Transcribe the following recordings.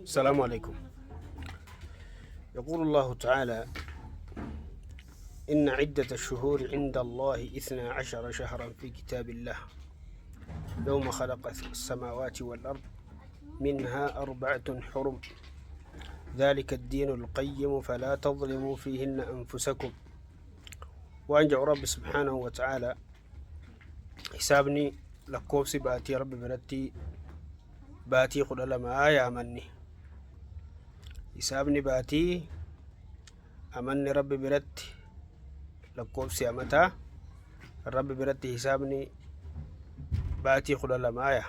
السلام عليكم. يقول الله تعالى: إن عدة الشهور عند الله 12 شهرا في كتاب الله يوم خلق السماوات والأرض منها 4 حرم ذلك الدين القيم فلا تظلموا فيهن أنفسكم. وأنجع رب سبحانه وتعالى حسابني لكوبسي باتي رب بلتي باتي قل لما يا مني حسابني باتي أمني رب بلتي لكوبسي أمتا رب بلتي حسابني باتي قل لما يا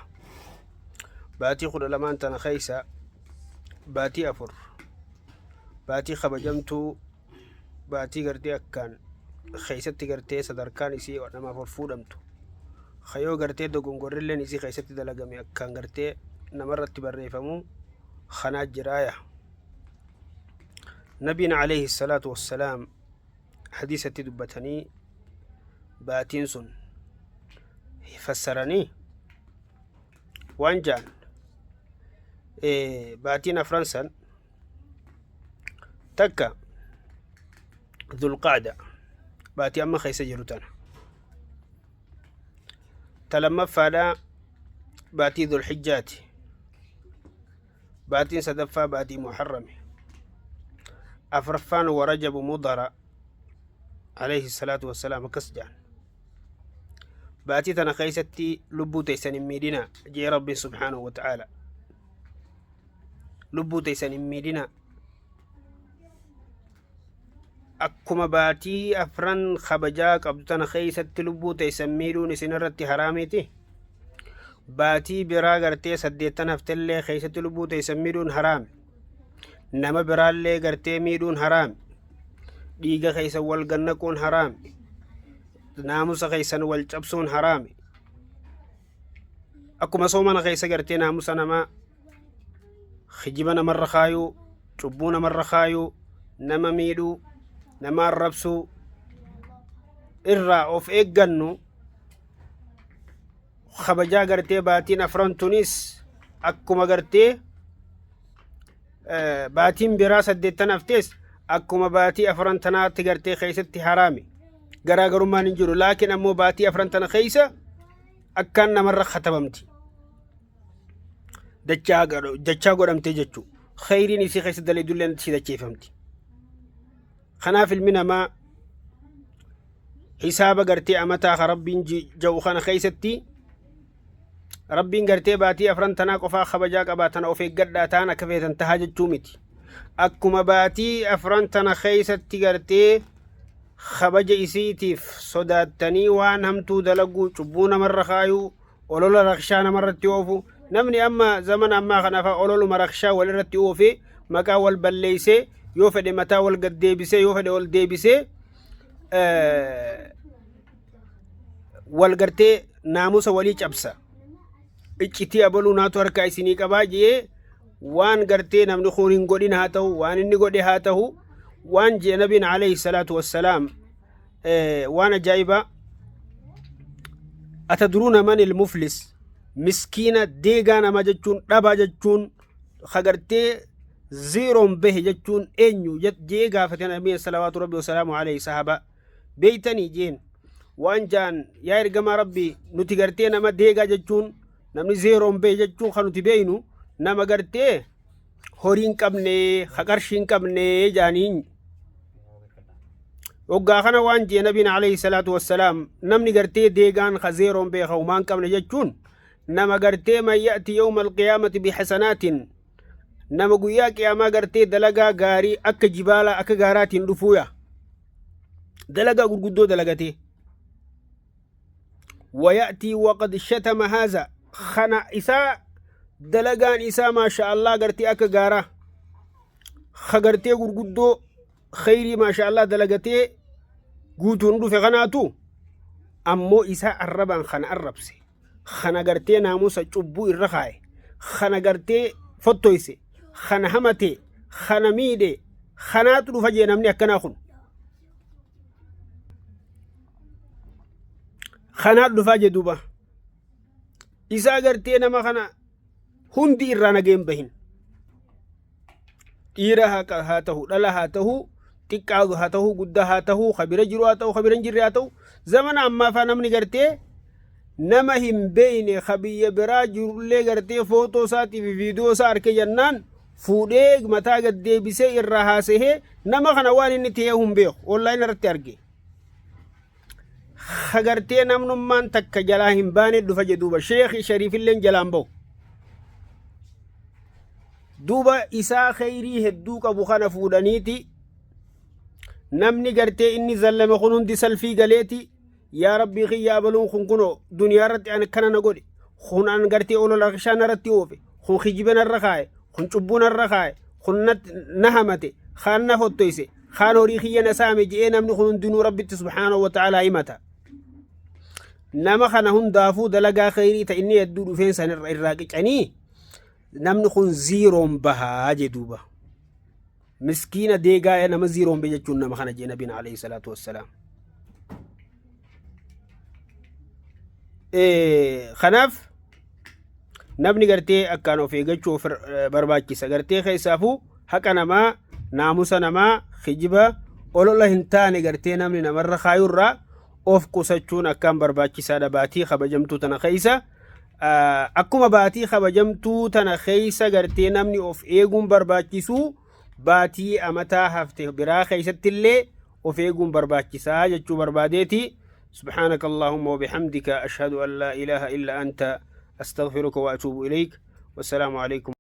باتي قل لما أنت نخيسة باتي أفر باتي خبجمتو باتي قرتي أكان خيستي قرتي صدركان إسي ونما فرفودمتو خيو قرتي دوغنغورلين إسي خيستي دلقمي أكان قرتي نمرت بريفمو خناج جرايا. نبينا عليه الصلاة والسلام حديثة دبتني باتين سن فسرني وانجان إيه باتين فرنسا تكا ذو القعدة باتي أما خيس جلوتنا تلما فالا باتي ذو الحجات باتين سدفا باتي محرم أفرفان ورجب مضر عليه الصلاة والسلام كسجان باتي تنخيستي لبو تيسن ميدنا جي ربي سبحانه وتعالى لبو تيسن ميدنا أكما باتي أفرن خبجاك أبتنا خيست لبو تيسن ميدون سنرتي حراميتي باتي برا غرتي سديتن هفتلي خيست لبو تيسن ميدون حرام نما برالي غرتي ميدون حرام ديغا خيسا والغنكون حرام ناموس خيسا والجبسون حرام أكما صومنا خيسا غرتي ناموس نما خجبنا مرة خايو چبونا مرة خايو نما ميدو نما الربسو إرى أوف إيقنو خبجا غرتي باتين أفران تونس أكما غرتي باتين براسة ديتنا أفتيس أكما باتي أفران تنات غرتي خيستي حرامي غراغرو ما ننجرو لكن أمو باتي أفران تنا خيسة أكان مرة ختبمتي دچا غرمتي جچو خيرين يسي خيسة دلي دولين تسي دچي خناف المنا ما حساب غرتي أمتا ربين جو خنا خيستي ربين غرتي باتي أفران تنا قفا خبجا قباتنا أوفي قد تانا كفيتن تهاجد تومتي أكما باتي أفران تنا خيستي غرتي خبجا إسيتيف صداتني وان همتو دلقو چبونا مرة خايو أولولا رخشانا مرة تيوفو نمني أما زمن أما خنافا أولولو مرخشا ولرتي أوفي مكا والبليسي yoo fedhe mataa wal gad deebisee yoo fedhe ol deebisee wal gartee naamusa walii cabsa iccitii abaluu naatu harkaa isinii qabaa jee waan gartee namni kun hin godhin haa ta'u waan inni godhe haa ta'u waan jee nabiin alayhi salaatu wassalaam waan ajaa'ibaa atadruuna man ilmuflis miskiina deegaa nama jechuun dhabaa jechuun hagartee زيرون به جتون إنيو جت جيغا فتن أمين صلوات ربي وسلامه عليه صحابة بيتني جين وان جان يا إرجما ربي نتيجرتي نما ديغا جتون نمني زيرون به جتون خنو تبينو نما قرتي هورين كمني خكرشين كمني جانين وقاخنا وان جي نبينا عليه الصلاة والسلام نمني قرتي ديغان خزيرون به خومان كمني جتون نما قرتي من يأتي يوم القيامة بحسنات nama guyyaa qiyaamaa gartee dalagaa gaarii akka jibaalaa akka gaaraatiin dhufuuya dalagaa gurguddoo dalagatee wayatii waqad shatama haaza kana isaa dalagaan isaa maasha allah gartee akka gaaraa ka gartee gurguddoo khayrii maasha allah dalagatee guutuun dhufe kanaatu ammoo isaa arrabaan kana arrabse kana gartee naamusa cubbuu irra kaaye kana gartee fottoyse خنا همتي خنا ميدي خنا تلو فجي نمني أكنا خن خنا تلو فجي دوبا إذا قرتي نما خنا هندي إرانا جيم بهن Dhiira haa ta'u, dhala haa ta'u, xiqqaa haa ta'u, guddaa haa ta'u, ka bira jiru haa ta'u, ka bira hin jirre haa ta'u, zamana ammaa faa namni gartee nama hin beeyne ka biyya biraa jirullee gartee footoo isaatii fi viidiyoo isaa arke jennaan fuudhee mataa gad deebisee irraa haasahee nama kana waan inni ta'ee hin beeku online irratti arge. Ka gartee namnummaan takka jalaa hin baane dhufa jedhuuba sheekhi shariifilleen jalaan bahu. Duuba isaa kheyrii hedduu qabu kana fuudhaniiti namni gartee inni zallame kun hundi salfii galeeti yaa rabbii kiyya abaluun kun kunoo duniyaa irratti an akkana na godhe kun an gartee olola kishaa narratti oofe kun kijiba narra kaaye kun cubbuu narra kaaye kun na hamate kaan na fottoyse kaan horii kiyya na saame je'ee namni kun hundinuu rabbitti subhaanahu wa ta'aalaa himata. Nama kana hundaafuu dalagaa kheyrii ta inni hedduu dhufeen san irraa qicanii namni kun ziiroon bahaa jee duuba. Miskiina deegaa nama ziiroon bahe jechuun nama kana jee nabiin alayhi salaatu wassalaam. Kanaaf namni gartee akkaan of eeggachuu of barbaachisa. Gartee keessaafuu haqa namaa, naamusa namaa, kijiba, olola hin taane gartee namni namarra kaayurraa of qusachuun akkaan barbaachisaadha baatii kabajamtuu tana keessa. Akkuma baatii kabajamtuu tana keessa gartee namni of eeguun barbaachisu baatii amataa hafte biraa keessatti illee of eeguun barbaachisaa jechuu barbaadeeti. سبحانك اللهم وبحمدك أشهد أن لا إله إلا أنت أستغفرك وأتوب إليك والسلام عليكم.